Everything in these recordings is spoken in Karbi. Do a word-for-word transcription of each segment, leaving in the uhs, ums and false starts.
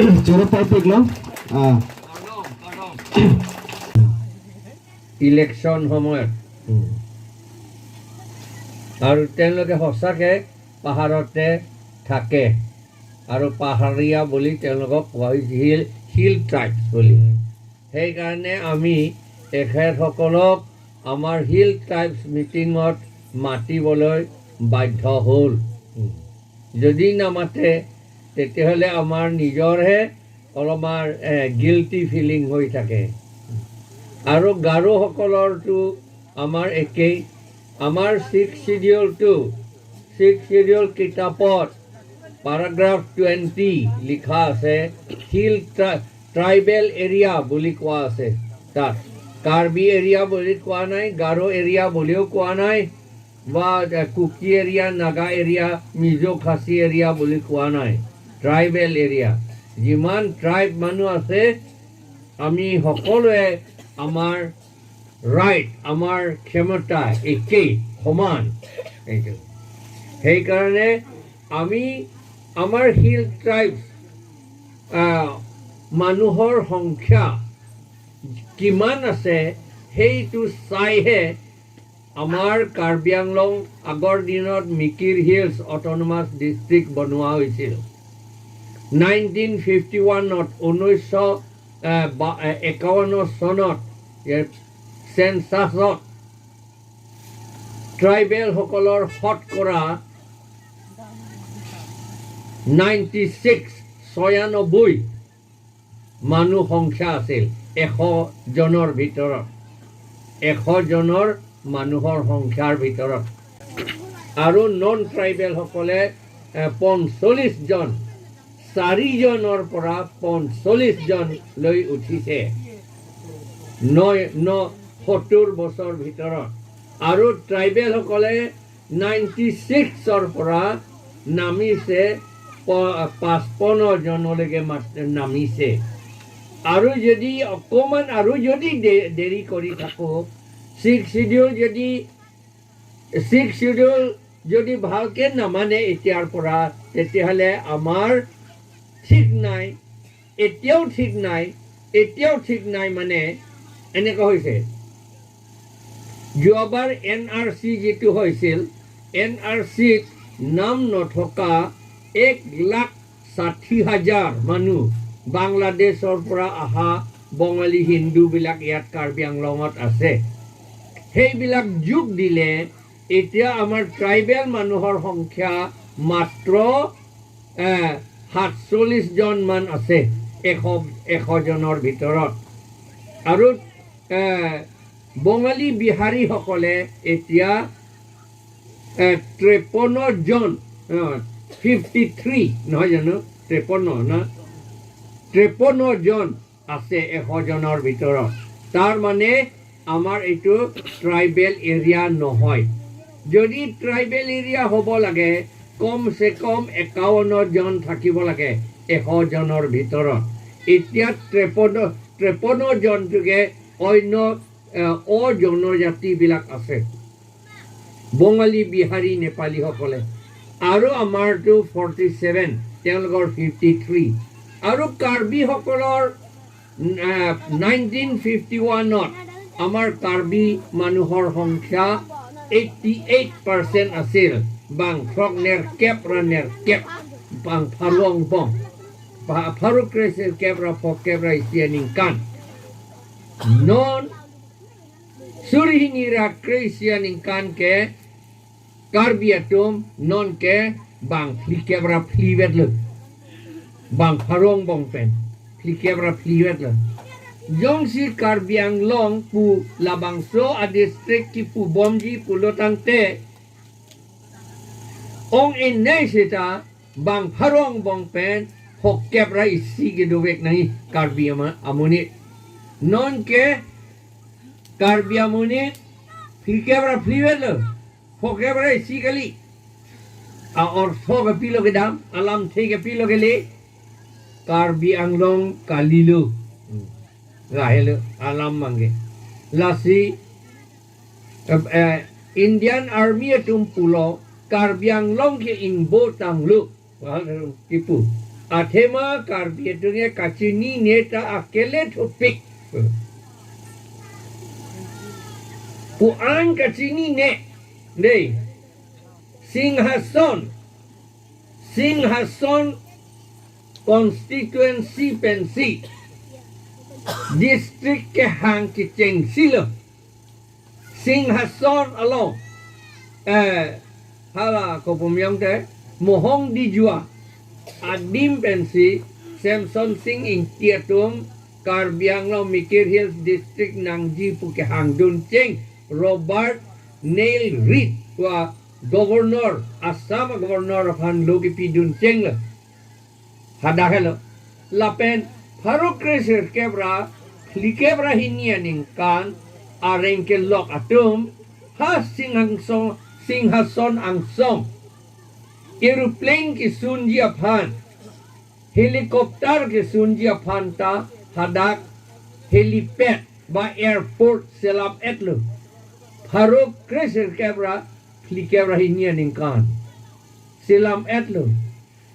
চুৰপ পাইপেকলো। আহ, ইলেকশ্যন সময়ত। উম। আৰু তেওঁলোকে সঁচাকে পাহাৰতে থাকে আৰু পাহাৰীয়া বুলি তেওঁলোকক কোৱা হৈছিল, হিল ট্ৰাইবছ বুলি। সেইকাৰণে আমি এখেতসকলক আমাৰ হিল ট্ৰাইবছ মিটিঙত মাতিবলৈ বাধ্য হ'ল। উম। যদি নামাতে, তেতিয়াহ'লে আমাৰ নিজৰহে অলপমান, এ, গিল্টি ফিলিং হৈ থাকে। আৰু গাৰোসকলৰতো আমাৰ একেই। আমাৰ ছিক্স শ্বিডিউলটো, ছিক্স শ্বিডিউল কিতাপত পেৰাগ্ৰাফ টুৱেণ্টি লিখা আছে, হিল ট্ৰা-, ট্ৰাইবেল এৰিয়া বুলি কোৱা আছে। তাত কাৰ্বি এৰিয়া বুলি কোৱা নাই, গাৰো এৰিয়া বুলিও কোৱা নাই, বা, এ, কুকি এৰিয়া, নাগা এৰিয়া, মিজো খাচী এৰিয়া বুলি কোৱা নাই, ট্ৰাইবেল এৰিয়া। যিমান ট্ৰাইব মানুহ আছে, আমি সকলোৱে আমাৰ ৰাইট, আমাৰ ক্ষমতা একেই, সমান। এইটো। সেইকাৰণে আমি আমাৰ হিল ট্ৰাইবছ, আহ, মানুহৰ সংখ্যা কিমান আছে, সেইটো চাইহে আমাৰ কাৰ্বি আংলং আগৰ দিনত মিকিৰ হিলছ অট'নমাছ ডিষ্ট্ৰিক্ট বনোৱা হৈছিল। নাইনটিন ফিফটি ওৱানত, ঊনৈছশ, এ, বা-, এ, একাৱন্ন চনত, এ, চেনচাছত ট্ৰাইবেলসকলৰ শতকৰা নাইণ্টি ছিক্স, ছয়ানব্বৈ মানুহ সংখ্যা আছিল এশ জনৰ ভিতৰত, এশ জনৰ মানুহৰ সংখ্যাৰ ভিতৰত। আৰু নন ট্ৰাইবেলসকলে, এ, পঞ্চল্লিছ জন, চাৰিজনৰ পৰা পঞ্চল্লিছ জনলৈ উঠিছে নয়, ন, সত্তৰ বছৰ ভিতৰত। আৰু ট্ৰাইবেলসকলে নাইণ্টি ছিক্সৰ পৰা নামিছে প-, পঁচপন্ন জনলৈকে মাত-, নামিছে। আৰু যদি অকণমান আৰু যদি দে-, দেৰি কৰি থাকো, ছিক্স শ্বিডিউল যদি, ছিক্স শ্বিডিউল যদি ভালকে নামানে এতিয়াৰ পৰা, তেতিয়াহ'লে আমাৰ ঠিক নাই, এতিয়াও ঠিক নাই, এতিয়াও ঠিক নাই, মানে এনেকুৱা হৈছে। যোৱাবাৰ এন আৰ চি যিটো হৈছিল, এন আৰ চিত নাম নথকা এক লাখ ষাঠি হাজাৰ মানুহ, বাংলাদেশৰ পৰা অহা বঙালী হিন্দুবিলাক ইয়াত কাৰ্বি আংলঙত আছে। সেইবিলাক যোগ দিলে এতিয়া আমাৰ ট্ৰাইবেল মানুহৰ সংখ্যা মাত্ৰ, এ, সাতচল্লিছ জন মান আছে এশ, এশ জনৰ ভিতৰত। আৰু, এ, বঙালী বিহাৰীসকলে এতিয়া, এ, ত্ৰেপন্ন জন, অ, ফিফটি থ্ৰী নহয় জানো? ত্ৰেপন্ন না? ত্ৰেপন্ন জন আছে এশ জনৰ ভিতৰত। তাৰ মানে আমাৰ এইটো ট্ৰাইবেল এৰিয়া নহয়। যদি ট্ৰাইবেল এৰিয়া হ'ব লাগে, কম চে কম একাৱন্ন জন থাকিব লাগে এশ জনৰ ভিতৰত। এতিয়া ত্ৰেপন্ন, ত্ৰেপন্ন জনটোকে অন্য, এ, অজনজাতিবিলাক আছে। বঙালী, বিহাৰী, নেপালীসকলে। আৰু আমাৰতো ফৰ্টি ছেভেন, তেওঁলোকৰ ফিফটি থ্ৰী। আৰু কাৰ্বিসকলৰ, আহ, নাইনটিন ফিফটি ওৱানত আমাৰ কাৰ্বি মানুহৰ সংখ্যা এইটি এইট পাৰ্চেণ্ট আছিল। Bang throk nerkep ra nerkep, bang pharo angbong, pha-, pharo kre sirkep ra phokep ra isi aningkan. Non suri hini ra kre isi aningkan ke Karbi atum non ke bang phlikep ra phlivet lo. Bang pharo angbong pen phlikep ra phlivet lo. Jongsi Karbi Anglong pu labangso a district kipubomji pulo tangte, ong inai seta bang pharo angbong pen phokep ra isi kedovek nangji Karbi ama-, amonit. Non ke Karbi amonit phlikep ra phlivet lo, phokep ra isi kali. A-ortho ke pilo kedam, alamthe ke pilo kele, Karbi Anglong kalilo. Hmm. Lahelo alam abangke. Lasi, eh, eh, Indian Army atum pulo, Karbi Anglong ke ingbo tanglo. Wah, kipu. Athema Karbi atum ke kachinine ta akele thupik. Ko-an kachinine. Dei. Singhason. Singhason constituency pensi district kehang kechengsi lo. Singhason along, eh, hala kopumyong te, Mohong Dijua adim pensi Semson Sing Ingti atum Karbi Anglong Mikir Hills District nangji pu kehangdun cheng Robert Neil Reed pu a Governor, Assam Governor aphan lo kepidun cheng lo. Hadak helo. Lapen pharo kre sirkep ra phlikep ra hini aningkan areng kelok atum ha Singhason, Singhason angsong aeroplane kesunji aphan, helicopter kesunji aphan ta hadak helipad ba airport selam-et lo. Pharo kre sirkep ra phlikep ra hini aningkan selam-et lo.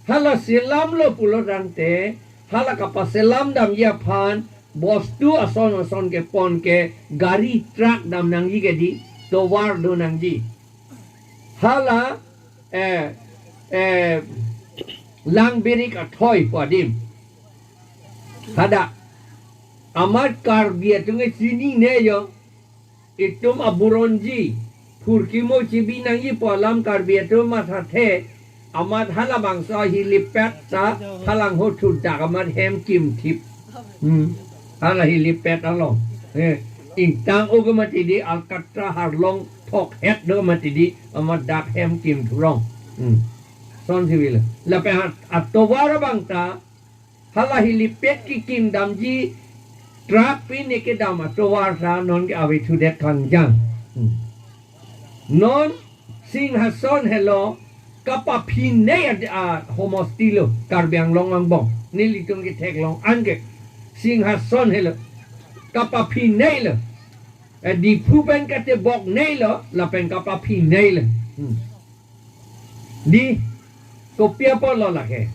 Hala selam lo pulo tangte, hala kapaselam damji aphan bostu ason ason kepon ke gari truck dam nangji ke dei, tovar do nangji. Hala, eh, eh, Langbirik Athoi pu adim. Hadak amat Karbi atum ke chinine yo. Itum aburonji, phurkimo chibi nangji pu alam Karbi atum mathathe, amat halabangso helipad ta halangho thudak amat hem kimthip. Hmm. Hala helipad along. Eh, ingtang o ke mati dei, Alkatra harlong thokhet do mati dei, amat dak hem kimthurong. Hmm. Sonsi velo. Lapen ha, atovar abang ta, hala helipad kekim damji truck pine kedam atovar ta non ke avethudet kangjang. Hmm. Non Singhason helo kapaphinei ad-, a homosti lo Karbi Anglong angbong. Nelitum ketheklong an ke Singhason helo kapaphinei lo. Eh, Diphu pen kateboknei lo, lapen kapaphinei lo. Hmm. Dei, kopi apotlo lake.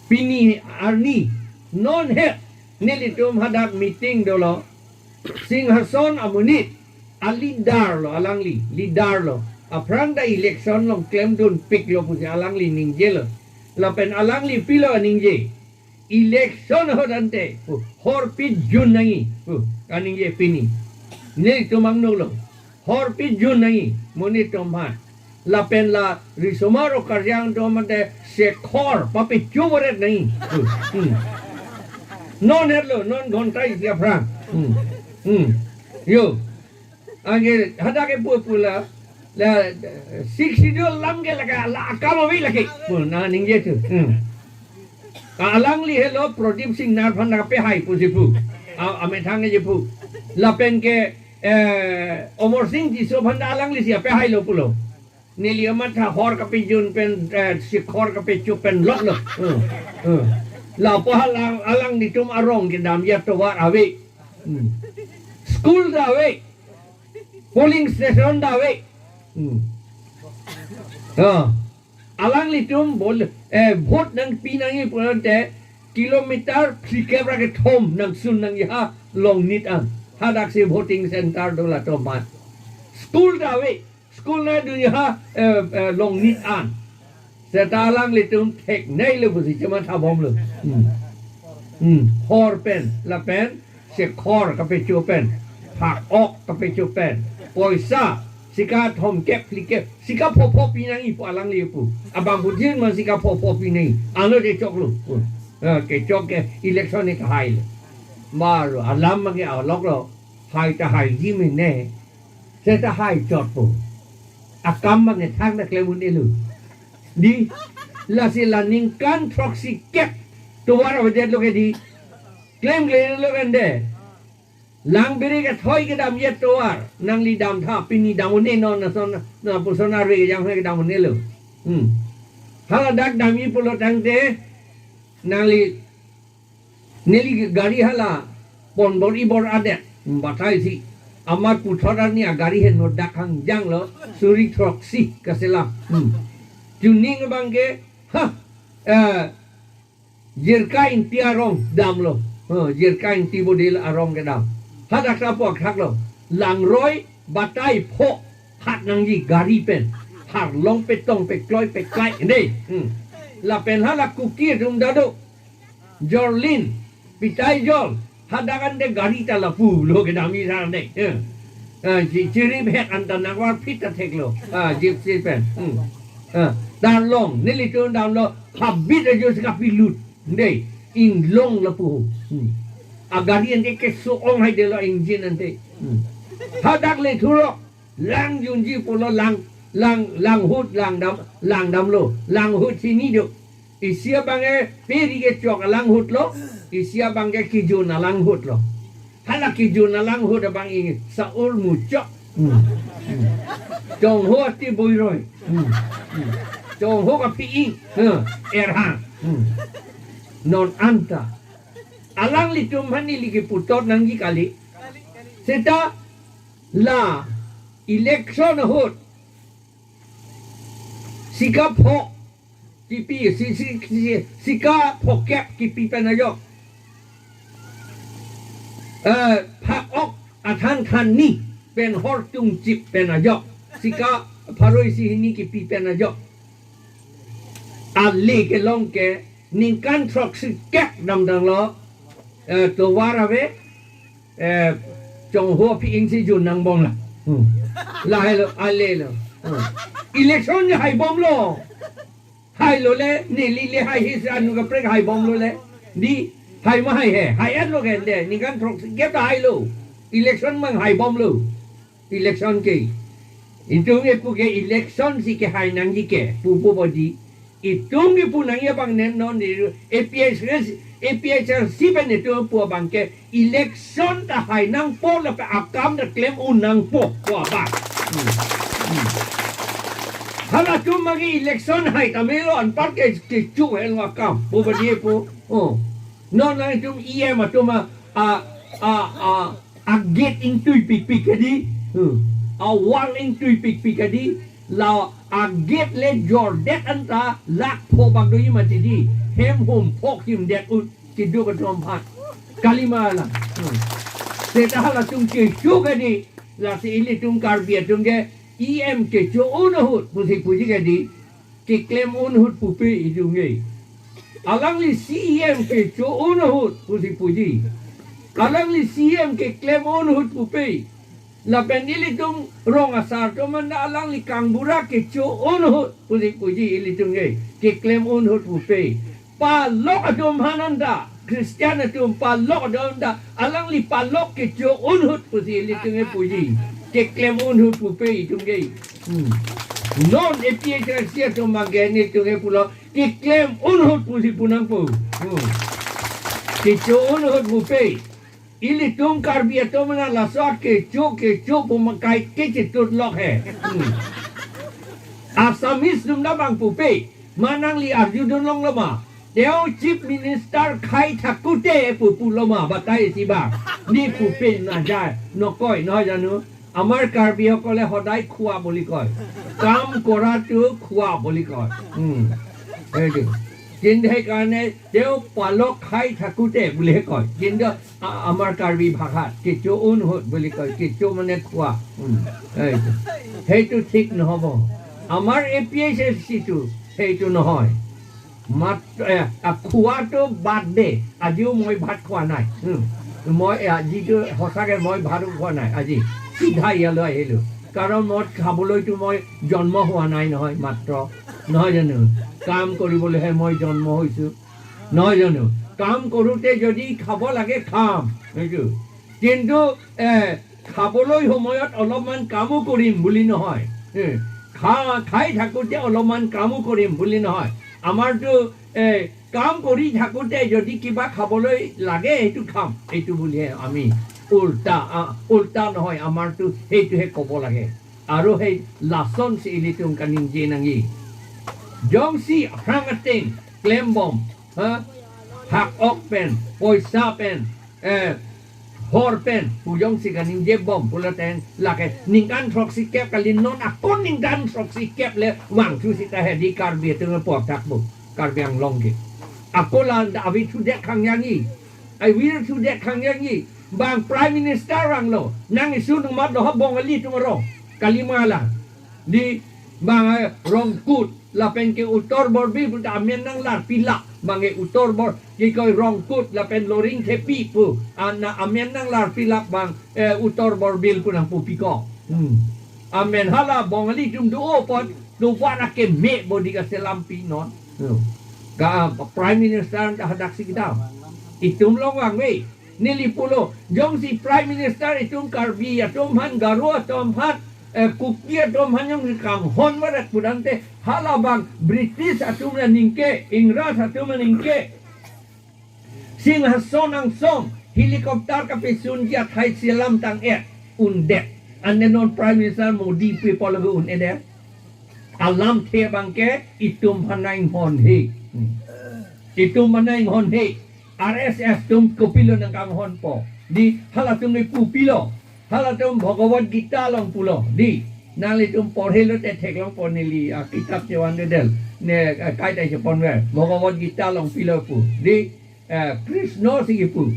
Pini arni, non het, nelitum hadak meeting dolo. Singhason amonit, a leader lo, alangli, leader lo. Aphrang ta election along klemdunpik lo pusi alangli ningje lo. Lapen alangli pilo ningje. Election ahut ante, pu, horpi jun nangji, pu, kaningje pini. Nelitum angno lo. Horpi jun nangji, monit atum aphan. Lapen la risomar o karjang atum ante sekhor, papichu boret nangji. Pu, hmm. Non het lo, non ghonta isi aphrang. Hmm. Hmm. Yo. Anke hadak kepu pu la, la, Sixth Schedule alam ke lake, la akam ave lake. Pu, na ningje thu. Hmm. Ka alangli helo Prodip Singnar aphan dak pehai pusi pu. A, amethang keji pu. Lapen ke, eh, Amarsing Tisso aphan ta alanglisi pehai lo pulo. Neli amat ha hor kapejun pen, eh, sekhor kapecho pen lok lo. Hmm. Hmm. Lapu alang, alanglitum arong kedamji atovar ave. Hmm. School ta ave. Polling station ta ave. Hmm. Ah. Alanglitum bol, eh, vote nangpi nangji pulote kilometer phlikep ra kethom nangsun nangji ha Longnit an. Hadaksi voting center do latum aphan. School ta ave. School nangdunji ha, eh, eh, Longnit an. Seta alanglitum theknei lo pusi chemathabom lo. Hmm. Hmm. Hor pen, lapen sekhor kapecho pen, phak-ok kapecho pen, poisa sika thomkep phlikep, sika phopho pi nangji pu alangli pu. Abangphutin ma sika phopho pi nangji. Ano kechok lo. Hmm. Eh, kechok ke election ni kahai lo. Baru alam ma ke alok lo. Hai ta haiji mene. Seta hai chotpo. Akam abang ethang ta klem un-elo. Dei, lasi la ningkan throksi kep tovar avedetlo ke dei. Klemkle lo kan dei. Langbirik Athoi kedamji atovar. Nangli damtha pini dam un-e non na son na puson arve kejang kedam un-elo. Hmm. Hala dak damji pulo tangte nangli neli gari hala pon bor-i bor-adet, hmm, batai si. Amat puthot arni agari heno dak hangjang lo, suri throksi kaselam. Hmm. Tuning abang ke, ha, eh, Jirka Ingti arong damlo. Ha, Jirka Ingti bodil arong kedam. Hadak ta puak thaklo. Langroi batai pho hat nangji gari pen. Harlong petong pekloi peklai. Dei. Hmm. Lapen hala Kuki atum ta do. Jorlin. Pitai Jol. Hadak ante gari ta lapu lo kedam isi ante. Eh. Ah, chi-, chirip het anta nangvar phit ta theklo. Ah, Gypsy pen. Hmm. Ah, Darlong, nelitum damlo, habit ajo si kapilut. Dei, inglong lapu. Hmm. Agari ante keso-ong haidetlo engine ante. Hmm. Hadak le thurok, lang junji pulo lang, lang, langhut, langdam, langdamlo. Langhut sini do. Isi abang ke peri kechok alanghut lo, isi abang ke kejun alanghut lo. Hala kejun alanghut abang i Saur Muchok. Hmm. Hmm. Chongho ati boiroi. Hmm. Hmm. Chongho kaphi-ing. Hmm. Erhang. Hmm. Non anta. Alanglitum aphan neli keputhot nangji kali. Seta la election ahut. Sika pho kipi, si, si, si, sika phokep kipi pen ajok. Eh, phak ok athan than ni pen hor tungchip pen ajok. Sika pharo isi hini kipi pen ajok. Ali kelong ke ningkan throksi kep damdang lo. Eh, tovar ave. Eh, Chongho aphi-ing si jun nangbom la. Hmm. Lahai lo, ale lo. Hmm. Election ni haibomlo. Hailo le, neli le hai his anu kaprek haibomlo le. Dei, hai ma hai he, hai-et lo kende, ningkan throksi kep ta hailo. Election mang haibomlo. Election ke. Itum epu ke election si kehai nangji ke, pupo bodi. Itum kepu nangji abang nen non di A P H L C, A P H L C pen itum pu abang ke election ta hai nangpo lapen akam ta klem un nangpo pu abang. Hmm. Hmm. Halatum magi election hai ta melo anpar ke kecho helo akam. Pu bodi pu. Oh. Non nangtum E M atum a, a, a, a, agate ingtui pikpik kedi. Hmm. Awal ingtui pikpik kedi. La agate le jordet anta lak pho bak doji mati di. Hem hum phok him det un. Kedo kedo amphan. Kalima la. Hmm. Seta halatum kecho kedi. Lasi ilitum Karbi atum ke E M kecho un ahut pusi puji kedi. Keklem un ahut pupe itum ke. Alangli C E M kecho un ahut pusi puji. Alangli C E M keklem un ahut pupe. Lapen ilitum rong asar atum anta alangli kangbura kecho un ahut pusi puji ilitum ke. Keklem un ahut pupe. Palok atum aphan anta, Christian atum palok atum anta, alangli palok kecho un ahut pusi ilitum ke puji. Keklem un ahut pupe itum ke. Hmm. Non A P H L C atum abang ke nelitum ke pulo keklem un ahut pusi pu nangpo. Hmm. Kecho un ahut pupe. Ilitum Karbi atum na laso kecho kecho pu makai kechetut lok he. Hmm. Assamese atum ta bang pupe. Ma nangli arjudun longlo ma. Teo Chief Minister khai thakute pu pulo ma batai si ba. Ni pupe na jai. Nokoi, নহয় জানো? আমাৰ কাৰ্বিসকলে সদায় খোৱা বুলি কয়। কাম কৰাটো খোৱা বুলি কয়। উম, সেইটো। কিন্তু সেইকাৰণে তেওঁ পালক খাই থাকোঁতে বুলিহে কয়। কিন্তু আ-, আমাৰ কাৰ্বি ভাষাত কেঁচু উনহুত বুলি কয়। কেঁচু মানে খোৱা। উম, সেইটো। সেইটো ঠিক নহ'ব। আমাৰ এ পি এইচ এল চিটো সেইটো নহয়। মাত্ৰ, এ, আ, খোৱাটো বাদ দে, আজিও মই ভাত খোৱা নাই। উম, মই, এ, আজিতো সঁচাকে মই ভাতো খোৱা নাই আজি। চিধা ইয়ালৈ আহিলো, কাৰণ মই খাবলৈতো মই জন্ম হোৱা নাই নহয়, মাত্ৰ, নহয় জানো? কাম কৰিবলৈহে মই জন্ম হৈছো, নহয় জানো? কাম কৰোঁতে যদি খাব লাগে, খাম, সেইটো। কিন্তু, এ, খাবলৈ সময়ত অলপমান কামো কৰিম বুলি নহয়। এ, খা-, খাই থাকোঁতে অলপমান কামো কৰিম বুলি নহয়। আমাৰতো, এ, কাম কৰি থাকোঁতে যদি কিবা খাবলৈ লাগে, সেইটো খাম, এইটো বুলিহে আমি উল্টা, আ, উল্টা নহয়, আমাৰতো সেইটোহে ক'ব লাগে। Aro hei lason si ilitum kaningje nangji. Jongsi aphrang ateng klembom, ha? Hak ok pen, poisa pen, eh, hor pen, pu jongsi kaningjebom pulo teng lake ningkan throksi kep kali, non akon ningkan throksi kep le vangthu sita hedi Karbi atum apot thakpo, Karbi Anglong ke. Ako la ave thudet khangjangji. Ave thudet khangjangji. Bang Prime Minister vanglo. Nang isu nung mat lo ha Bongali atum arong. Kalima la. Di bang, eh, Rongkut lapen ke Uttar Borbil pu ta amen nanglar pilap. Bang ke Uttar Bor ke koi Rongkut lapen Loringthepi pu. Ana amen nanglar pilap bang, eh, Uttar Borbil pu nangpu piko. Hmm. Amen hala Bongali atum do-o apot, do-an akeme bodi kaselam pinon. Hmm. Ka, ah, Prime Minister ta hadak si kedam. Itum long vangve. Neli pulo, jongsi Prime Minister itum Karbi atum aphan, Garo atum aphan, eh, Kuki atum aphan jongsi kanghon varet putangte, hala bang British atum aningke, Ingras atum aningke Singhason angsong helicopter kapesunji athai selam tang-et undet. Ante non Prime Minister Modi pu apot lake un-edet. Alamthe abang ke itum aphan nang-inghonhe. Hmm. Itum aphan nang-inghonhe. R S S atum kopilo nangkanghonpo. Di halatum ke pu pilo. Halatum Bhagavad Gita along pulo. Di nanglitum porhelo te theklongpo, neli akitap chevan dedel. Ne, eh, kaita cheponver. Bhagavad Gita along pilo pu. Di, eh, Krishna si kipu.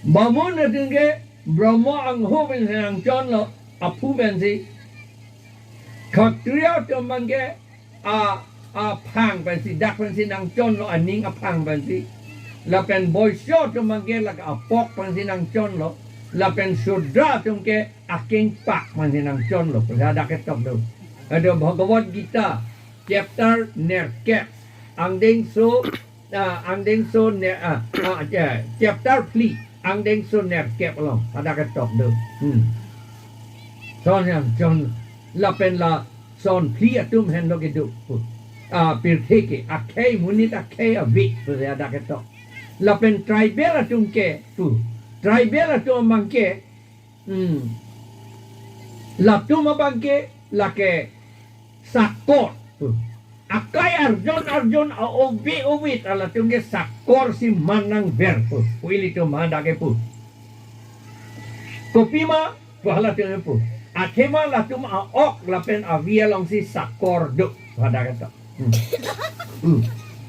Bamun atum ke Brahma angho pensi nangchonlo, aphu pensi. Khatriya atum abang ke a, aphang pensi, dak pensi nangchonlo, aning aphang pensi. Lapen Vaishya atum abang ke lake apok pensi nangchonlo. Lapen Shudra atum ke akengpak pensi nangchonlo. Pusi hadak ketok do. Ado Bhagavad Gita, chapter nerkep, angdengso, ah, angdengso ner, ah, ah, cha-, chapter phli, angdengso nerkep along hadak ketok do. Hmm. Son nangchon, lapen lason phli atum henlo kedo. Ah, pirthe ke akhei, monit akhei ave pusi hadak ketok. Lapen tribal atum ke pu. Tribal atum abang ke, hmm, latum abang ke lake sakor pu. Akai arjon arjon, a-ove ove ta latum ke sakor si man nangver pu. Pu ilitum hadak kepu. Kopima pu halatum kepu. Athema latum a-ok lapen avi alongsi sakor do. Hadak ketok. Hmm. Hmm.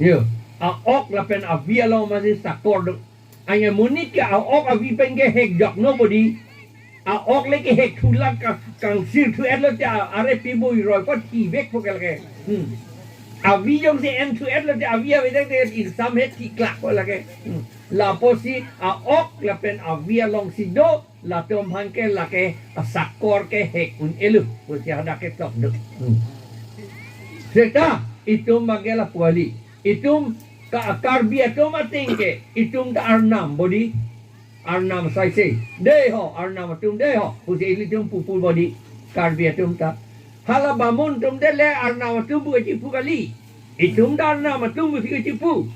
Yo. A-ok lapen avi along masi sakor do. Ante monit ke a-ok avi pen ke hekjok no bodi. A-ok le ke hek thulak ka, kangsir thu-etlo te a, are pibui roi ko thivekpo ke lake. Hmm. Avi jongsi en thu-etlo te avi avedet te ingsam he thiklakpo lake. Hmm. Lapusi a-ok lapen avi alongsi do, latum aphan ke lake asakor ke hek un-elo pusi hadak ketok do. Hmm. Seta itum abang ke lapu kali. Itum ka, Karbi atum ateng ke, itum ta arnam bodi. Arnam saise. Dei ho, arnam atum dei ho. Pusi ilitum pupu bodi. Karbi atum ta. Hala bamun atum de le arnam atum pu kachipu kali. Itum ta arnam atum pusi kachipu.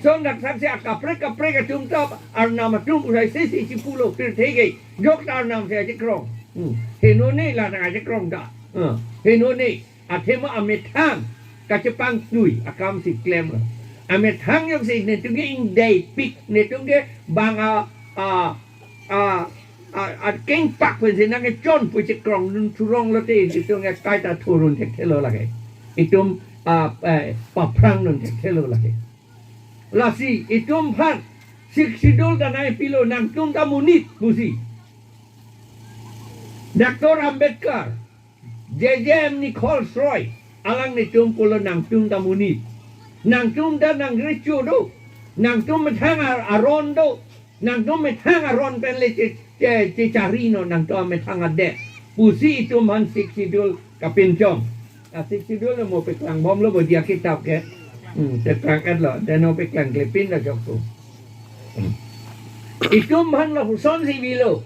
Son dak saksi akaprek kaprek atum ta arnam atum pu saise si chipulo pirthe ke. Jok ta arnam si achekrong. Hmm. Henone la ta achekrong ta. Hmm. Henone. Athema amethang kachepangtui akam si klemlo. Amethang jongsi netum ke ingdeipik, netum ke bang a, a, a, a, akengpak pensi nangkechon pu chekrongdun thurong lote, netum ke kaita thurun thekthelo lake. Itum, a, eh, paphrangdun thekthelo lake. Lasi itum aphan Sixth Schedule ta nangpilo, nangtum ta monit pusi. Doctor Ambedkar, J J M Nichols Roy, alanglitum pulo nangtum ta monit. Nangtum ta nangrecho do. Nangtum methang ar-, aron do. Nangtum methang aron pen le che, che, chechari non nangtum methang adet. Pusi itum aphan Sixth Schedule kapinchong. A Sixth Schedule mo peklangbomlo bodi akitap ke. Hmm, peklang-etlo. Deno peklang klepin la joktu. Hmm. Itum aphan lapuson si bilo.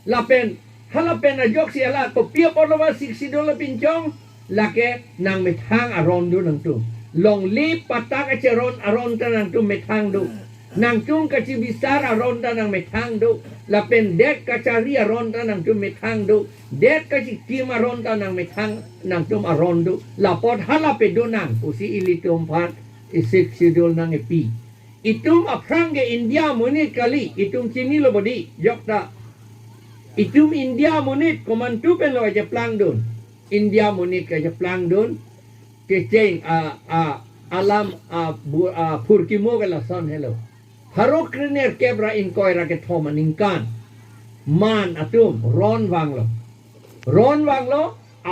Lapen, halapen ajoksi hala kopi apotlo ba Sixth Schedule pinchong, lake nangmethang aron do nangtum. Longle patak acheron aron ta nangtum methang do. Nangtum kachibisar aron ta nangmethang do. Lapen det kachari aron ta nangtum methang do. Det kachikim aron ta nangmethang nangtum aron do. Lapot hala pedo nang pusi ilitum aphan Sixth Schedule nangkepi. Itum aphrang ke India amonit kali, itum chinilo bodi, jokta. Itum India amonit komantu penlo kacheplangdun. India amonit kacheplangdun. Kecheng, a, a, alam, ah, bu-, ah, phurkimo ke lason helo. Pharo krenerkep ra ingkoi ra kethom aningkan, man atum ron vanglo. Ron vanglo,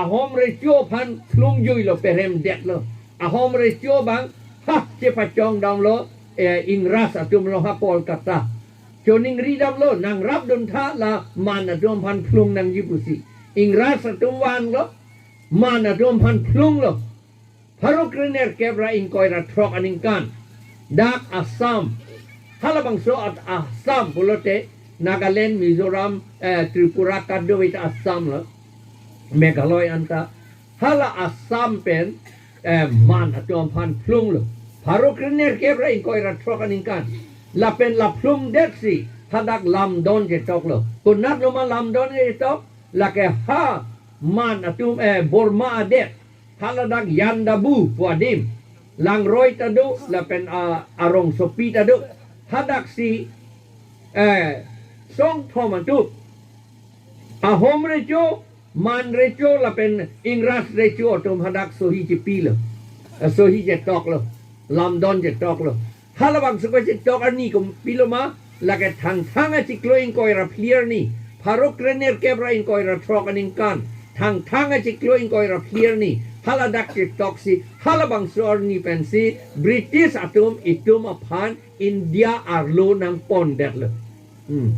Ahom recho aphan phlungjuilo, peremdetlo. Ahom recho abang, ha, chepachong damlo, eh, Ingras atum lo ha Kolkata. Choningri damlo, nangrapdun tha la man atum aphan phlung nangji pusi. Ingras atum vanglo, man atum aphan phlunglo. Pharo krenerkep ra ingkoi ra throk aningkan, dak Assam. Halabangso at Assam pulote Nagaland, Mizoram, eh, Tripura kadokave ta Assam lo. Meghalaya anta. Hala Assam pen, eh, man atum aphan phlunglo. Pharo krenerkep ra ingkoi ra throk aningkan. Lapen la phlungdetsi hadak lamdon chetoklo. Konatlo ma lamdon chetok? Lake ha man atum, eh, Burma adet. Haladak Yandabu pu adim. Langroi ta do, lapen, ah, arongsopi ta do. Hadaksi, eh, songthom atum, Ahom recho, man recho, lapen Ingras recho atum hadak sohi chepilo. Eh, sohi chetoklo. Lamdon chetoklo. Halabangso kachetok arni kopilo ma, lake Thangthang achiklo ingkoi ra phli arni, pharo krenerkep ra ingkoi ra throk aningkan, Thangthang achiklo ingkoi ra phli arni, haladak chetoksi, halabangso arni pensi British atum itum aphan India arlo nangpondetlo. Hmm.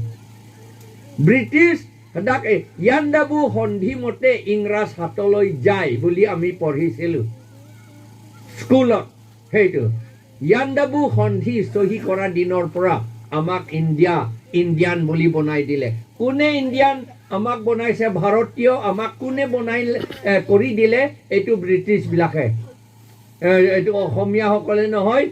British hadak, eh, Yandabu hondhi mote Ingras hatoloi jai, বুলি আমি পঢ়িছিলো স্কুলত। সেইটো, Yandabu hondhi sohi kora dinor pora amak India, Indian বুলি বনাই দিলে। কোনে Indian আমাক বনাইছে, ভাৰতীয় আমাক কোনে বনাই, এ, কৰি দিলে? এইটো ব্ৰিটিছবিলাকে। এ, এইটো অসমীয়াসকলে নহয়,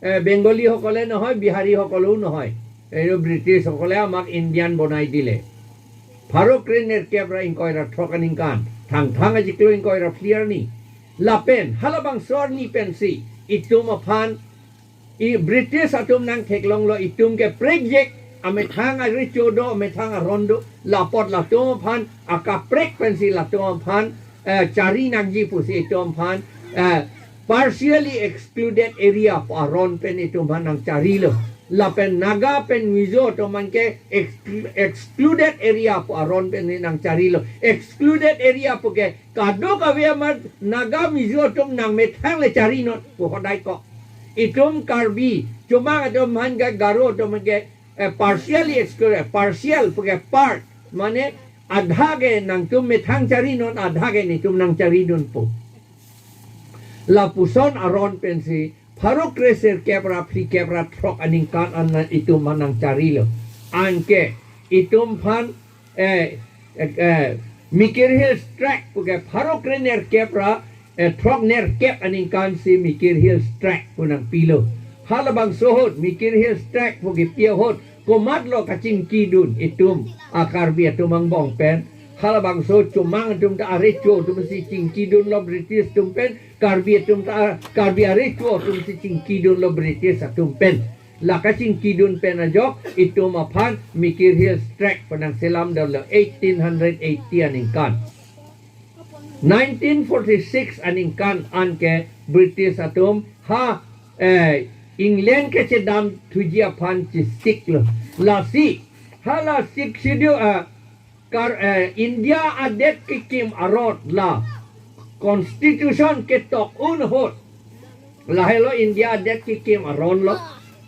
এ, বেংগলীসকলে নহয়, বিহাৰীসকলেও নহয়। এইটো ব্ৰিটিছসকলে আমাক Indian বনাই দিলে। Pharo krenerkep ra ingkoi ra throk aningkan, Thangthang achiklo ingkoi ra phli arni. Lapen halabangso arni pensi itum aphan, i British atum nangtheklonglo itum ke prekjek, amethang arecho do, amethang aron do, lapot latum aphan akaprek pensi latum aphan, eh, chari nangji pusi itum aphan, eh, partially excluded area pu aron pen itum aphan nangcharilo. Lapen Naga pen Mizo atum aphan ke ex-, excluded area pu aron pen nangcharilo. Excluded area puke kadokave amat Naga Mizo atum nangmethang le charinon pu hodai ko. Itum Karbi, Chomang atum aphan ke, Garo atum aphan ke, eh, partially excluded, partial puke part, mane adha ke nangtum methang charinon, adha ke netum nangcharidunpo. Lapuson aron pensi pharo krenerkep ra phlikep ra throk aningkan an itum aphan nangcharilo. Anke itum aphan, eh, eh, eh, Mikir Hills Tract puke pharo krenerkep ra, eh, throknerkep aningkansi Mikir Hills Tract pu nangpilo. Halabangso ahut, Mikir Hills Tract pu kipi ahut, komatlo kachingkidun itum a Karbi atum angbong pen? Halabangso Chomang atum ta arecho atumsi chingkidunlo British atum pen, Karbi atum ta, Karbi arecho atumsi chingkidunlo British atum pen. La kachingkidun pen ajok itum aphan Mikir Hills Tract pu nangselamdetlo eighteen hundred eighty aningkan. Nineteen forty-six aningkan anke British atum ha, eh, England kechedamthuji aphan chestiklo. Lasi hala Sixth Schedule, eh, kar, eh, India adet kekim aron la Constitution ketok un ahut. Lahelo India adet kekim aron lo.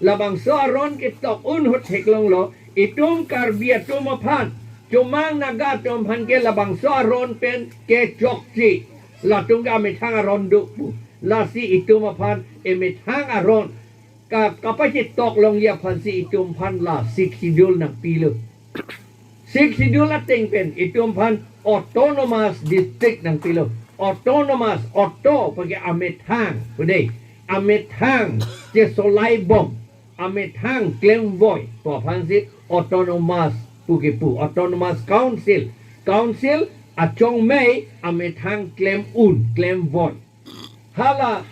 Labangso aron ketok un ahut theklonglo, itum Karbi atum aphan, Chomang Naga atum aphan ke labangso aron pen kechokche, latum ke amethang aron do pu. Lasi itum aphan emethang aron ka, kapachetok longji aphansi itum aphan la Sixth Schedule nangpilo. Sixth Schedule ateng pen itum aphan autonomous district nangpilo. Autonomous, auto puke amethang, pudei, amethang chesolaibom, amethang klemvoi pu aphansi autonomous pu kipu, autonomous council. Council achongmei amethang klem un, klemvoi. Hala,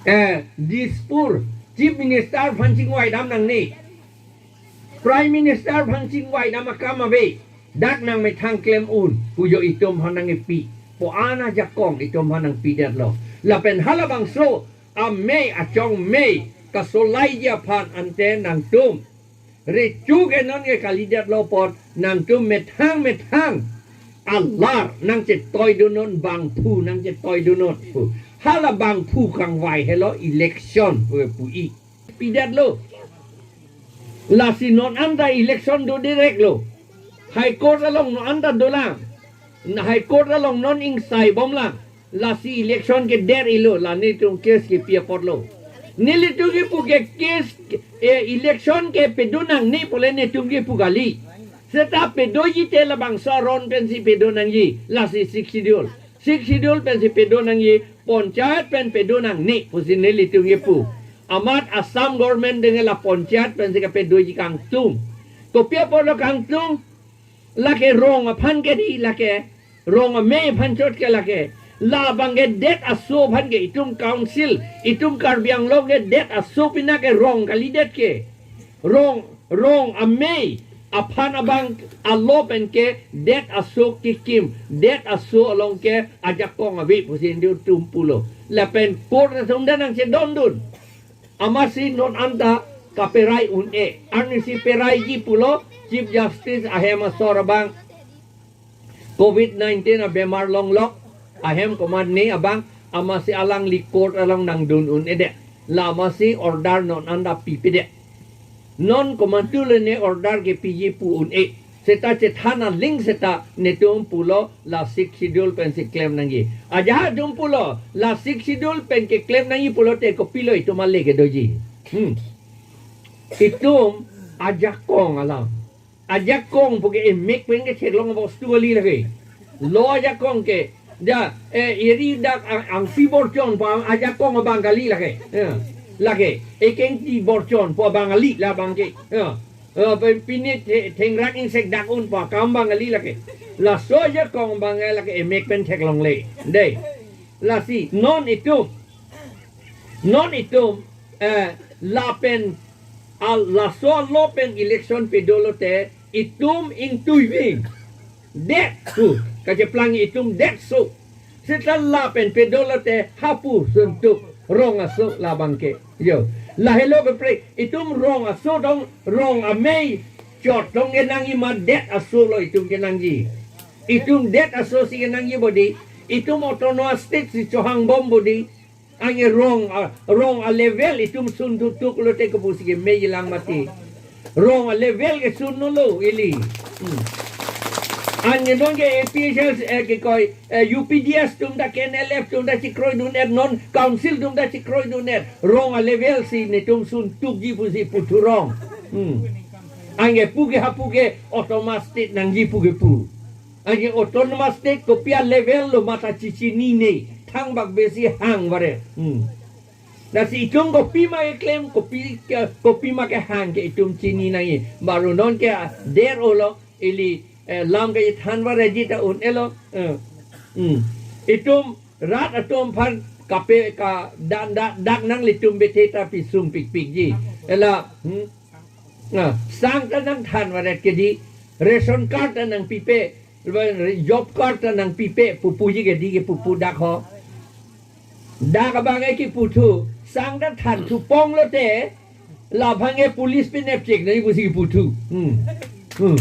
eh, Dispur Chief Minister aphan chingvaidam nangne, Prime Minister aphan chingvaidam akam ave. Dak nangmethang klem un pu jo itum aphan nangkepi. Pu ana ajakong itum aphan nangpidetlo. Lapen halabangso amei achongmei kasolaiji aphan ante nangtum recho ke non ke kalidetlo apot nangtum methang methang alar nangchetoidunnon, bangphu nangchetoidunnon pu. Hala bangphu kangvai helo election pu pu-i. Pidetlo. Lasi non anta election do direklo. High Court along non anta dolang. Na High Court along non ingsaibomlang. Lasi election ke der-ilo, la netum case kepi apotlo. Nelitum kepu ke case, eh, election ke pedo nangne pule netum kepu kali. Seta pedoji te labangso aron pensi pedo nangji, lasi Sixth Schedule. Sixth Schedule pensi pedo nangji, panchayat pen pedo nangne pusi nelitum kepu. Amat Assam government denge la panchayat pensi kapedoji kangtung. Kopi apotlo kangtung? Lake rong aphan ke di lake, rong amei aphan chot ke lake. Labang ke det aso aphan ke, itum council, itum Karbi Anglong ke det aso pina ke rong kalidet ke. Rong, rong amei aphan abang alo pen ke det aso kekim, det aso along ke ajakong ave pusi nelitum pulo. Lapen court atum ta nangchedondun. Amatsi non anta kaperai un-e. Arnisi peraiji pulo Chief Justice ahem asor abang, covid nineteen abemar longlok ahem komatne abang, amatsi alangli court along nangdun un-edet. La amatsi order non anta pipedet. Non komantu lone order kepiji pu un-e. Seta chethan aling seta netum pulo la Sixth Schedule pensi klem nangji. Ajahak atum pulo la Sixth Schedule pen keklem nangji pulote kopilo itum ale kedoji. Hmm. Itum ajakong alam. Ajakong pu ke emek pen ketheklong bostu kali lake. Lo ajakong ke. Ja, eh, eri dak ang, angpi borchon pu ajakong abang kali lake. Ya. Lake. Ekengti borchon pu abang kali labang ke. Ya. Eh, pe-, pine the-, thengrak ingsek dak un pu akam abang kali lake. Laso ajakong abang lake emek pen theklongle. Dei. Lasi non itum. Non itum, eh, lapen, al-, laso alo pen election pedolote itum ingtuiving. Det pu, kacheplang itum detso. Seta lapen pedolote hapu suntuk rong aso labang ke. Yo, lahelo kepre, itum rong aso tong, rong amei chot tong kenangji ma det aso lo itum kenangji. Itum det aso si kenangji bodi, itum autonomous state si chohangbom bodi, anke rong a, rong a level itum suntuktuk lote kopusi kemeji lang mati. Rong a level ke sunlo ili. Hmm. Anke non ke A P H L C, eh, ke koi, eh, U P D S atum ta K N L F atum ta chekroidun-et, non council atum ta chekroidun-et. Rong a level si netum suntukji pusi puthurong. Hmm. Anke pu ke hapu ke autonomous state nangji pu ke pu. Anke autonomous state kopi a level lo mata chechinine, thangbak besi hang vare. Hmm. Lasi itum kopima keklem, kopi ke, kopima kehang ke itum chini nangji. Baru non ke der-olo, ili, eh, lam ke than vareji ta un-elo. Eh. Hmm. Itum rat atum aphan kape ka dan da, dak nanglitum bethe ta pisung pikpikji. Ela, hmm? Ah, sang ta nangthan varet ke di, ration card ta nangpipe, job card ta nangpipe, pupuji ke di ke pupu dak ho. Dak abang ke kiputhu, sang ta thanthupong lote, labang ke police pinepchek nangji pusi kiputhu. Hmm. Hmm.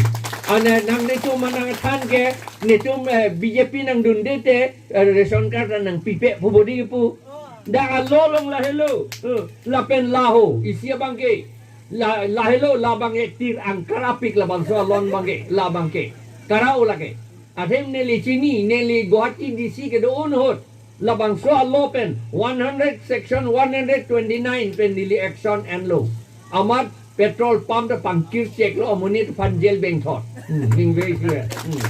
Ane nang netum manang than ke, netum, eh, B J P nangdunde te, eh, ration card ta nangpipe, pu bodi kipu. Dak alo along lahelo, eh, lapen laho, isi abang ke. La, lahelo labang ke tir angkar apik labangso alon abang ke, labang ke. Karao lake. Athe neli chini, neli Guwahati D C kedo-un ahut. Labangso alo pen one hundred section one hundred twenty-nine pen neli action enlo. Amat petrol pump ta pangkir cheklo, amonit aphan jail bengthot. Hmm, ingve isi. Hmm.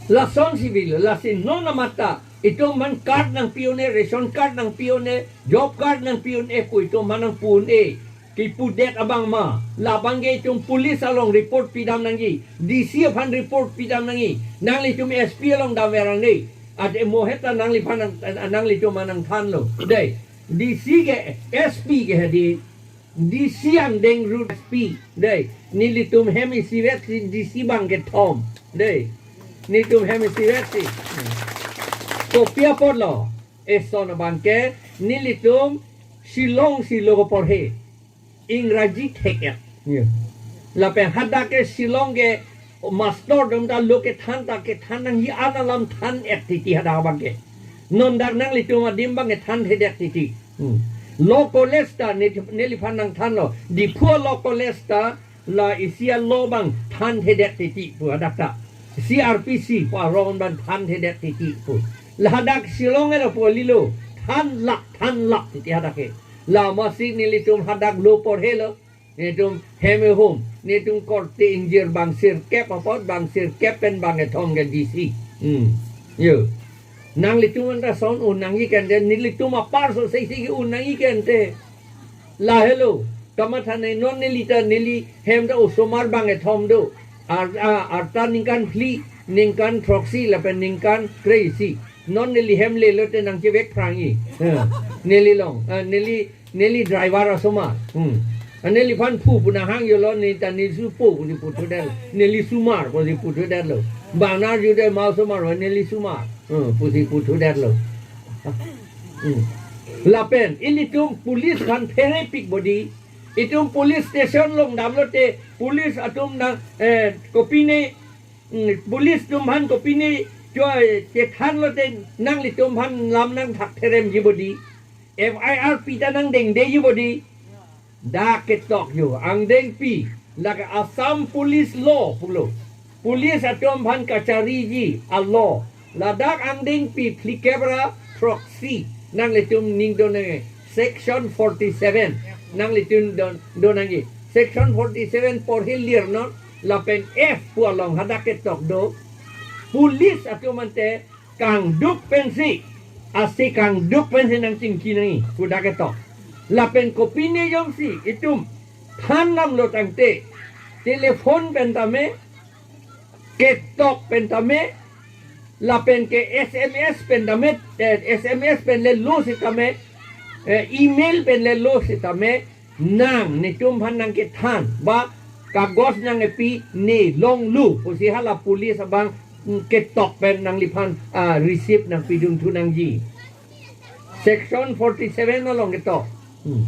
Lason si bilo, lasi non amat ta itum aphan card nangpi un-e, ration card nangpi un-e, job card nangpi un-e pu itum aphan nangpu un-e. Kipudet abang ma, labang ke itum police along report pidam nangji, D C aphan report pidam nangji, nanglitum S P along damver nangne. Ate moheta nangliphan nang, nanglitum aphan nangthanlo. Dei, D C ke S P ke hedi, D C angdeng road S P. Dei, nelitum hem isivet si D C abang kethom. Dei, nelitum hem isivet si. Kopi apotlo? Eson abangke nelitum Shillong si lo porhe. Ingraji thek-et. Ye. Lapen hadak ke Shillong ke master atum ta lo kethan ta kethan nangji an alam than-et titi hadak abangke. Non dak nanglitum adim abangke thanthedet titi. Hmm. Law college ta ne, neliphan nangthanlo. Diphu law college ta la isi a-law abang thanthedet titi pu hadak ta. C R P C pu arong abang thanthedet titi pu. La hadak Shillong elo pu lilo. Thanlak, thanlak titi hadak ke. La masi nelitum hadak lo porhelo. Nelitum hem ehum. Nelitum korte ingjir bang sirkep apot, bang sirkep pen bang kethom ke D C. Hmm. Yo. Nanglitum anta son un nangji kente, nelitum apar so sei sei un nangji kente. Lahelo, kamatha nai non neli ta neli hem ta osomar bang kethom do. Ar, a, arta ningkan phli, ningkan throksi, lapen ningkan kre-isi. Non neli hem lelo te nangchevek phrangji. Eh, neli long, eh, neli, neli driver asomar. Hmm. Ah, neliphan phu pu nanghang jolo, neli ta neli su po pusi puthudetlo. Neli sumar pusi puthudetlo. Bang arjude ma osomar, neli sumar. Hmm, pusi puthudetlo. Hmm. Lapen, ilitum police aphan pherepik bodi, itum police station along damlote, police atum na, eh, kopine, mm, police atum aphan kopine, chua, eh, chethanlote, nanglitum aphan lam nangthak theremji bodi, F I R pi ta nangdengdeji bodi, dak ketok jo, angdengpi, lake Assam Police Law pulo. Police atum aphan kachariji a-law. Ladak angdengpi phlikep ra throksi. Nanglitum ning do nangji. Section forty-seven. Nanglitum do, do nangji. Section forty-seven porhi lir non. Lapen F pu along hadak ketok do. Police atum ante kangduk pensi, asi kangduk pensi nangchingki nangji, pu dak ketok. Lapen kopine jongsi itum than damlo tangte, telephone pen tame, ketok pen tame, lapen ke S M S pen tame, eh, S M S pen le lo sitame, eh, email pen le lo sitame, nang netum aphan nangkethan ba kagos nangkepi ne longlo pusi hala police abang, mm, ketok pen nangliphan, ah, receipt nangpidun thu nangji. Section forty-seven along ketok. Hmm.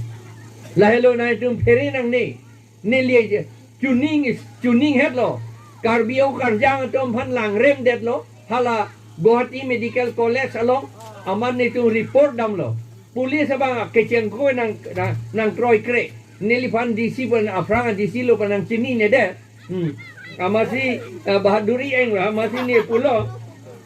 Lahelo nangtum phere nangne. Neli je chuning is, chuning hetlo. Karbi Anglong Karjang atum aphan langremdetlo. Hala Guwahati Medical College along amat netum report damlo. Police abang kechengko nang, nang, nangkroikre. Neliphan D C pen aphrang D C lo pen nangchininedet. Hmm. Amatsi, eh, bahaduri eng lo, amatsi ne pulo.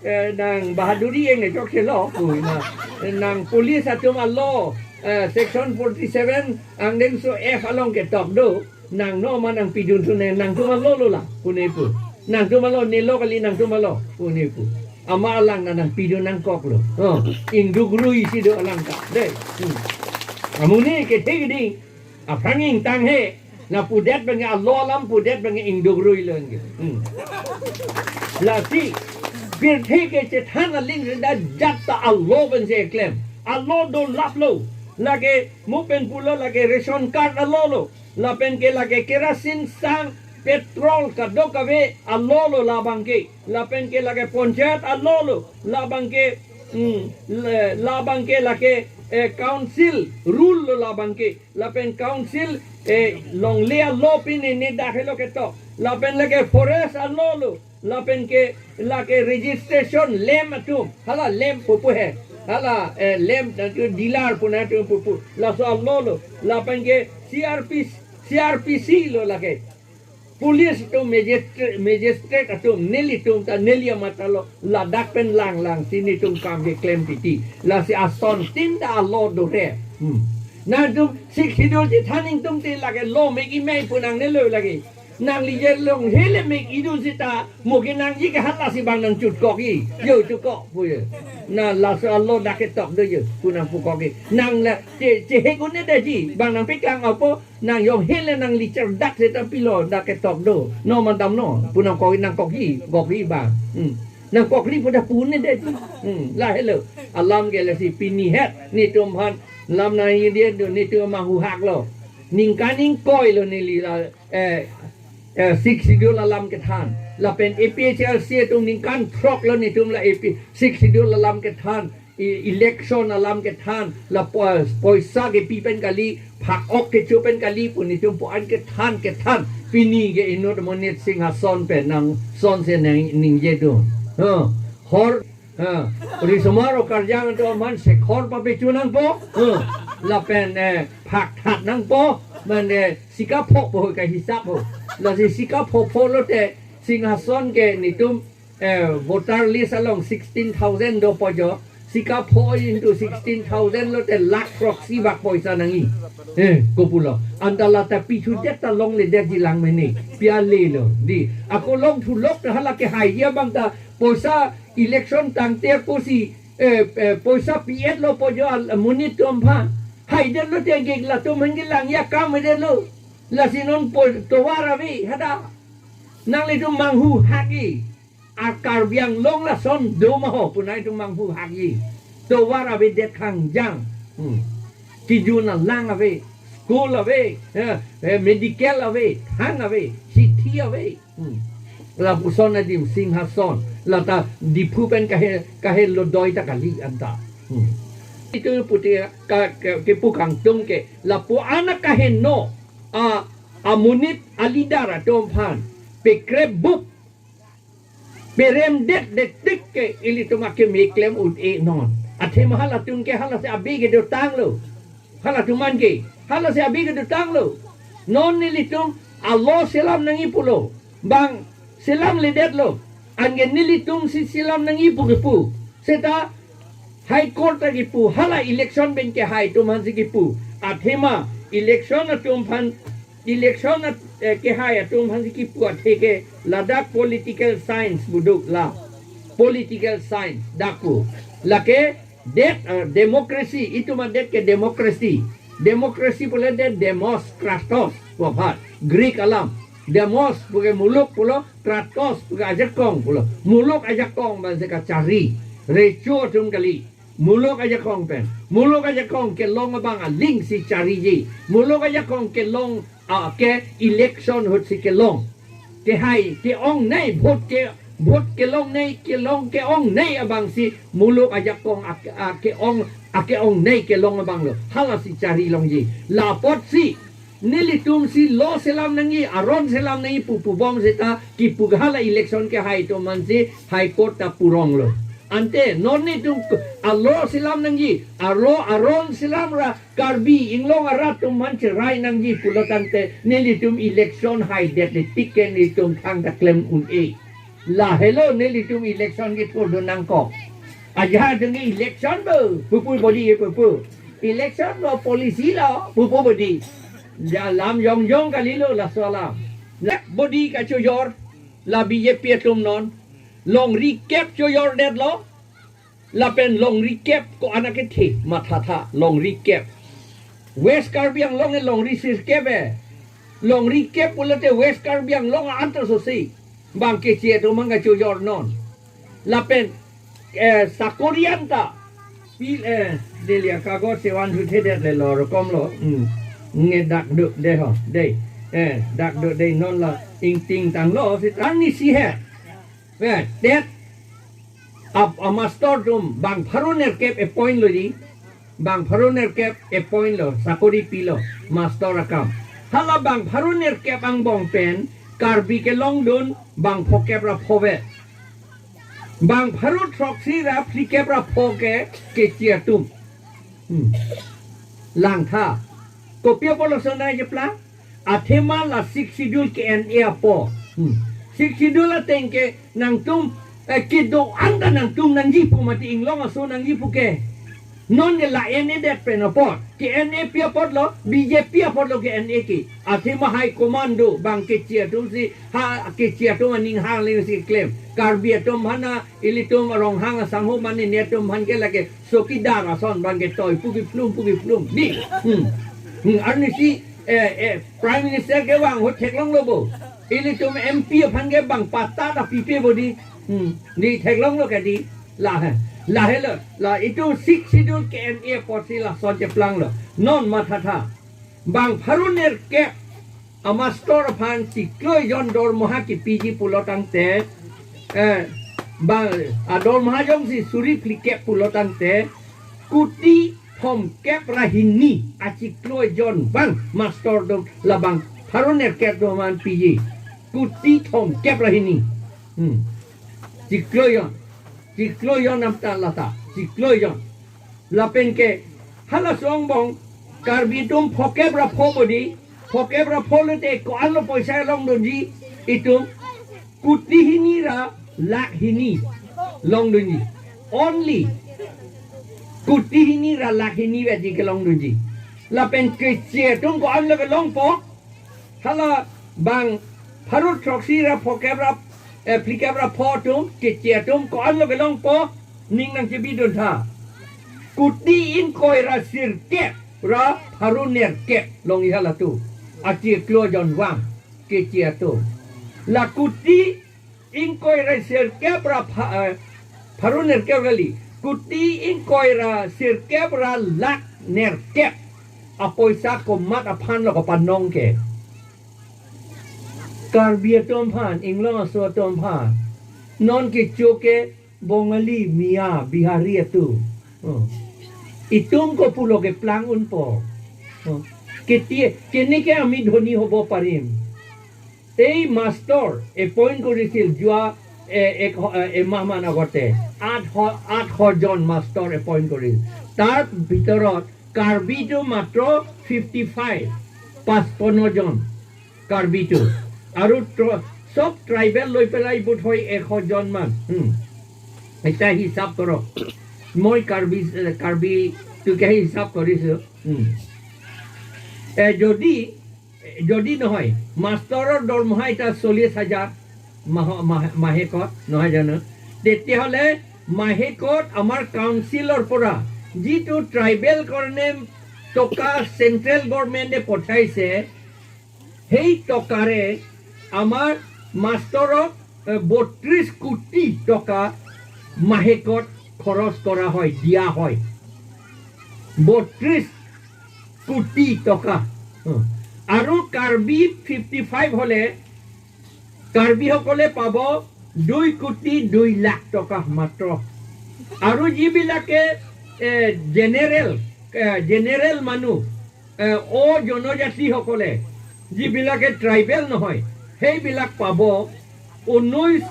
Eh, nang bahaduri eng ne chokchelo. Ui, na, nang police atum a-law, eh, section forty-seven angdengso F along ketok do. Nang no ma nangpidun thu ne, nangtum a-law lo la, pu ne pu. Nangtum a-law, ne lo kali nangtum a-law, pu ne pu. Amat alang na nangpidun nangkoklo. Oh, ingduk rui si do alang ta. Dei. Hmm. Amonit kethe keding. Aphrang ingtang he. Na pudet abangke a-law alam pudet abangke ingduk rui lo nge. Hmm. Lasi, pirthe kechethan aling renda jat ta a-law pensi eklem. A-law dolaplo. Lake mo pen pulo lake ration card a-law lo. Lapen ke lake kerosene sang petrol kadokave a-law lo labangke. Lapen ke lake panchayat a-law lo. Labangke, hmm, le-, labangke lake, eh, council rule lo labangke. Lapen council, eh, longle a-law pine ne dak helo ketok. Lapen lake forest a-law lo. Lapen ke lake registration lem atum. Hala lem pupu he. Hala, eh, lem atum dealer pu atum pupu. Laso a-law lo. Lapen ke C R P, C R P C lo lake. Police atum magistrate, magistrate atum nelitum ta neli amat ta lo. Ladak pen langlang si netum kam keklem titi. Lasi asontin ta a-law do he. Hmm. Nangtum Sixth Schedule chethan ingtum te lake law mek imei pu nangnelo lake. Nangli je longhe le mek idun seta, mo kenangji ke hala si bang nangchutkokji. Yo chutkok pu ye. Na laso a-law dak ketok do ye. Pu nangpukokji. Nang la che, chehek un-edetji. Bang nangpeklang apo, nang jonghe le nangli cherdak seta pilo dak ketok do. No madam no. Pu nangkok, nangkokji. Kokji bang. Hmm. Nangkokji pu dak pu un-edetji. Hmm. Lahelo. Alam ke lasi pini het. Netum aphan. Lam nangji dia do. Netum mahuhak lo. Ningkan ingkoi lo neli la. Eh, eh, Sixth Schedule alam kethan. Lapen A P H L C atum ningkan throk lo netum la A P, Sixth Schedule alam kethan, e-, election alam kethan, la po-, poisa kepi pen kali, phak ok kecho pen kali pu netum pu an kethan kethan, pini ke inut monit Singhason pen nangson si nang ningje do. Ha, hor, ha, risomar o karjang atum aphan sekhor papechu nangpo, ha, lapen, eh, phak that nangpo, mane sikapho po ka hisap ho. Lasi sikapho pho lote Singhason ke netum, eh, voter list along sixteen thousand dopo jo. Sikapho into sixteen thousand lote lakh proxy bak poisa nangji. Eh, kopulo. Anta lata pithu det ta longledetji lang mene. Pia le lo. Di. Ako longthu lok ta hala kehai ya bang ta poisa election tangte ako si, eh, eh, poisa pi-et lo po jo al-, monit atum aphan. Haidet lote geg latum aphan kelang ya kam det lo. Lasi non po tovar ave hada. Nanglitum manghu hakji. A Karbi Anglong lason do ma ho pu nanglitum manghu hakji. Tovar avedet khangjang. Hmm. Kejun alang ave, school ave, eh, eh, medical ave, thang ave, chithi ave. Hmm. Lapuson adim Singhason, lata Diphu pen kahe, kahe lodoi ta kali anta. Hmm. Itu pute ka, ka, kepu kangtung ke, lapu anak kaheno, a, amonit a leader atum aphan, pekrep bup, perem det det tik ke ilitum ake meklem un-e non. Athema halatum ke hala si abi kedotang lo. Halatum an ke, hala si abi kedotang lo. Non nelitum alo selam nangji pulo. Bang selamledet lo. Anke nelitum si selam nangji pu kepu. Seta High Court ta kipu, hala election pen kehai atum aphan si kipu. Athema election atum aphan, election at, eh, kehai atum aphan si kipu athe ke ladak political science pu do la. Political science dak pu. Lake det, eh, democracy, itum adet ke democracy. Democracy pulote demos kratos pu aphan. Greek alam. Demos puke muluk pulo, kratos puke ajakong pulo. Muluk ajakong abang si kachari. Recho atum kali. Muluk ajakong pen. Muluk ajakong kelong abang aling si chariji. Muluk ajakong kelong, ah, ke election ahut si kelong. Kehai, ke-ongnei, vote ke, vote kelongnei, kelong ke-ongnei abang si muluk ajakong ak-, ah, ke-ong, ah, ke-ongnei kelong abang lo. Hala si chari longji. La apotsi nelitum si lo selam nangji, aron selam nangji pu pubom seta kipu hala election kehai atum aphan si High Court ta purong lo. Ante non netum k-, alo selam nangji, alo aron selam ra Karbi Anglong arat atum aphan cherai nangji pulo tangte nelitum election haidet le tik ke nelitum thangta klem un-e. Lahelo nelitum election kethurdun nangkok. Ajahak deng election bo, pupu bodi pupu. Election bo policy lo, pupu bodi. Ja lam jongjong kalilo laso alam. Lek bodi kachojor, la B J P atum non. Longri kep chojordetlo. Lapen longri kep ko-an akethe mathatha longri kep. West Karbi Anglong e longri sirkep e. Longri kep pulote West Karbi Anglong anta sosi. Bang keche atum mang kachojor non. Lapen, eh, sakori anta. Pi, eh, delia kagos sewan huthedet le lo rokom lo. Hmm. Nge dak do de ho. De. Eh, dak do de non la ingting tanglo si tang ni si he. Eh, det. Ap, a master atum bang pharo nerkep appoint lo di. Bang pharo nerkep appoint lo, sakori pilo, master akam. Hala bang pharo nerkep angbong pen, Karbi kelongdun, bang phokep ra phove. Bang pharo throksi ra phlikep ra pho ke, keche atum. Hmm. Langtha. Kopi apotlo sonai jeplang? Athema la Sixth Schedule ke-en-e apot. Hmm. Sixth Schedule ateng ke nangtum, eh, kedo-an ta nangtum nangji pu mati inglong aso nangji pu ke. Non ke la en-edet pen apot. Ke-en-e pi apotlo, B J P apotlo ke-en-e ke. Athema high command do, bang keche atum si, ha keche atum aning hang le si klem. Karbi atum aphan a, ilitum Ronghang asangho mane netum aphan ke lake chowkidar ason bang ke toi pu kephlum pu kephlum. Di. Hmm. Hmm, arnisi, eh, eh, Prime Minister kevang ahut theklonglo bo. Ilitum M P aphan ke bang patta ta pipe bo di. Hmm. Di theklonglo ke di. Lahe. Lahelo. La itum Sixth Schedule ke-en-e apotsi lason cheplanglo. Non mathatha. Bang pharo nerkep. amastor aphan chiklo ejon dormoha kepiji pulo tangte, eh, ba, adormoha jongsi suri phlikep pulo tangte, kuti thomkep ra hini achiklo ejon abang mastor atum labang pharo nerkep atum aphan piji. Kuti thomkep ra hini. Hmm. Chiklo ejon. Chiklo ejon apta lata. Chiklo ejon. Lapen ke halaso angbong Karbi atum phokep ra pho bodi, phokep ra pho lote ko-an lo poisa longdunji itum, kuti hini ra lakh hini longdunji. Only kuti hini ra lakh hini bedi kelongdunji. Lapen keche atum ko-an lo kelongpo, hala bang pharo throksi ra phokep ra, eh, phlikep ra pho atum, keche atum ko-an lo kelongpo, ning nangchebidun tha. Kuti ingkoi ra sirkep ra pharo nerkep longji halatum. Achiklo ejon abang keche atum. La kuti ingkoi ra sirkep ra pha-, eh, pharo nerkep kali. Kuti ingkoi ra sirkep ra lakh nerkep apoisa komat aphan lo kapanong ke? Karbi atum aphan, inglong aso atum aphan. Non kecho ke Bongali, Miya, Bihari atum. Oh. Itum ko pulo keplang unpo. Oh. Ketie, keneke ami dhoni hobo parim? এই master appoint কৰিছিল যোৱা, এ, এক হ-, এ, এমাহমান আগতে। আঠশ, আঠশ জন master appoint কৰিছিল। তাৰ ভিতৰত কাৰ্বিটো মাত্ৰ ফিফটি ফাইভ, পঁচপন্ন জন কাৰ্বিটো। আৰু ট্ৰ-, চব ট্ৰাইবেল লৈ পেলাই বোধ হয় এশ জন মান। হুম। এতিয়া হিচাপ কৰক। মই কাৰ্বি, এ, কাৰ্বিটোকে হিচাপ কৰিছো। হুম। এ, যদি, যদি নহয়, মাষ্টৰৰ দৰমহা এতিয়া চল্লিছ হাজাৰ মাহ-, মাহ-, মাহেকত, নহয় জানো? তেতিয়াহ'লে মাহেকত আমাৰ কাউন্সিলৰ পৰা যিটো ট্ৰাইবেল কাৰণে টকা চেণ্ট্ৰেল গভৰ্ণমেণ্টে পঠাইছে, সেই টকাৰে আমাৰ মাষ্টৰক, এ, বত্ৰিশ কোটি টকা মাহেকত খৰচ কৰা হয়, দিয়া হয়। বত্ৰিশ কোটি টকা। উম। আৰু কাৰ্বি ফিফটি ফাইভ হ'লে কাৰ্বিসকলে পাব দুই কোটি দুই লাখ টকা মাত্ৰ। আৰু যিবিলাকে, এ, জেনেৰেল, এ, জেনেৰেল মানুহ, এ, অজনজাতিসকলে, যিবিলাকে ট্ৰাইবেল নহয়, সেইবিলাক পাব ঊনৈশ,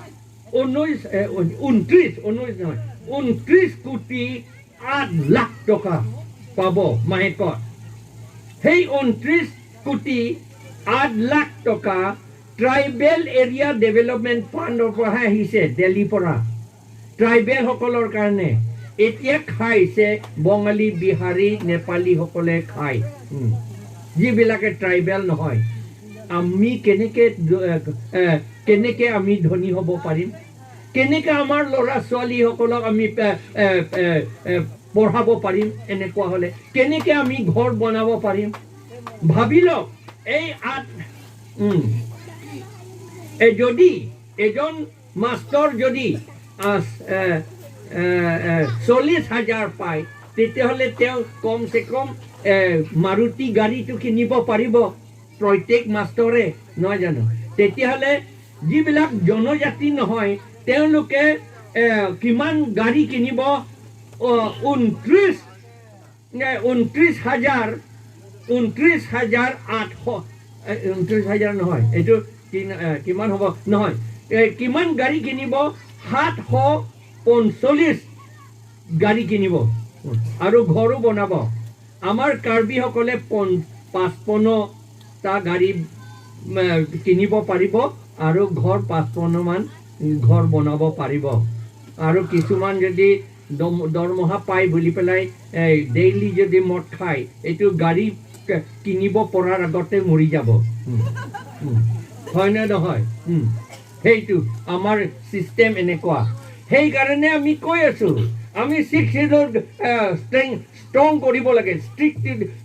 ঊনৈশ, এ, ঊনত্ৰিশ, ঊনৈশ নহয়, ঊনত্ৰিশ কোটি আঠ লাখ টকা পাব মাহেকত। সেই ঊনত্ৰিশ কোটি আঠ লাখ টকা ট্ৰাইবেল এৰিয়া ডেভেলপমেণ্ট ফাণ্ডৰ পৰাহে আহিছে, দিল্লীৰ পৰা। ট্ৰাইবেলসকলৰ কাৰণে এতিয়া খাইছে বঙালী, বিহাৰী, নেপালীসকলে খায়। উম। যিবিলাকে ট্ৰাইবেল নহয়, আমি কেনেকে দ-, এ, এ, কেনেকে আমি ধনী হ'ব পাৰিম? কেনেকে আমাৰ ল'ৰা ছোৱালীসকলক আমি, এ, এ, এ, এ, পঢ়াব পাৰিম? এনেকুৱা হ'লে কেনেকে আমি ঘৰ বনাব পাৰিম? ভাবি লওক, এই আঠ, উম, এ, যদি এজন মাষ্টৰ যদি, আ, এ, এ, এ, চল্লিছ হাজাৰ পায়, তেতিয়াহ'লে তেওঁ কমচে কম, এ, মাৰুতি গাড়ীটো কিনিব পাৰিব প্ৰত্যেক মাষ্টৰে, নহয় জানো? তেতিয়াহ'লে যিবিলাক জনজাতি নহয়, তেওঁলোকে, এ, কিমান গাড়ী কিনিব? অ, ঊনত্ৰিশ, এ, ঊনত্ৰিশ হাজাৰ, ঊনত্ৰিশ হাজাৰ আঠশ, এ, ঊনত্ৰিশ হাজাৰ নহয়, এইটো কি-, এ, কিমান হ'ব? নহয়, এ, কিমান গাড়ী কিনিব? সাতশ পঞ্চল্লিছ গাড়ী কিনিব আৰু ঘৰো বনাব। আমাৰ কাৰ্বিসকলে পন-, পঁচপন্নটা গাড়ী, উম, কিনিব পাৰিব আৰু ঘৰ পঁচপন্ন মান ঘৰ বনাব পাৰিব। আৰু কিছুমান যদি দম-, দৰমহা পাই বুলি পেলাই, এ, ডেইলি যদি মদ খায়, এইটো গাড়ী ক-, কিনিব পৰাৰ আগতে মৰি যাব। উম, উম। হয় নে নহয়? উম। সেইটো আমাৰ চিষ্টেম এনেকুৱা। সেইকাৰণে আমি কৈ আছো, আমি ছিক্স শ্বিডিউল, এ, ষ্ট্ৰেং-, ষ্ট্ৰং কৰিব লাগে, ষ্ট্ৰিক্ট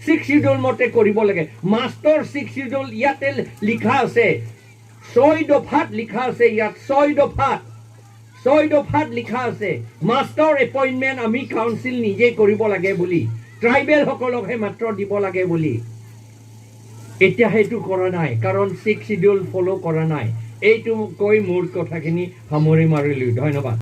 ছিক্স শ্বিডিউল মতে কৰিব লাগে। মাষ্টৰ ছিক্স শ্বিডিউল ইয়াতে লিখা আছে, ছয় দফাত লিখা আছে, ইয়াত ছয় দফাত, ছয় দফাত লিখা আছে, মাষ্টৰ এপইণ্টমেণ্ট আমি কাউন্সিল নিজে কৰিব লাগে বুলি, ট্ৰাইবেলসকলকহে মাত্ৰ দিব লাগে বুলি। এতিয়া সেইটো কৰা নাই, কাৰণ ছিক্স শ্বিডিউল ফ'ল' কৰা নাই। এইটো কৈ মোৰ কথাখিনি সামৰি মাৰিলোঁ। ধন্যবাদ।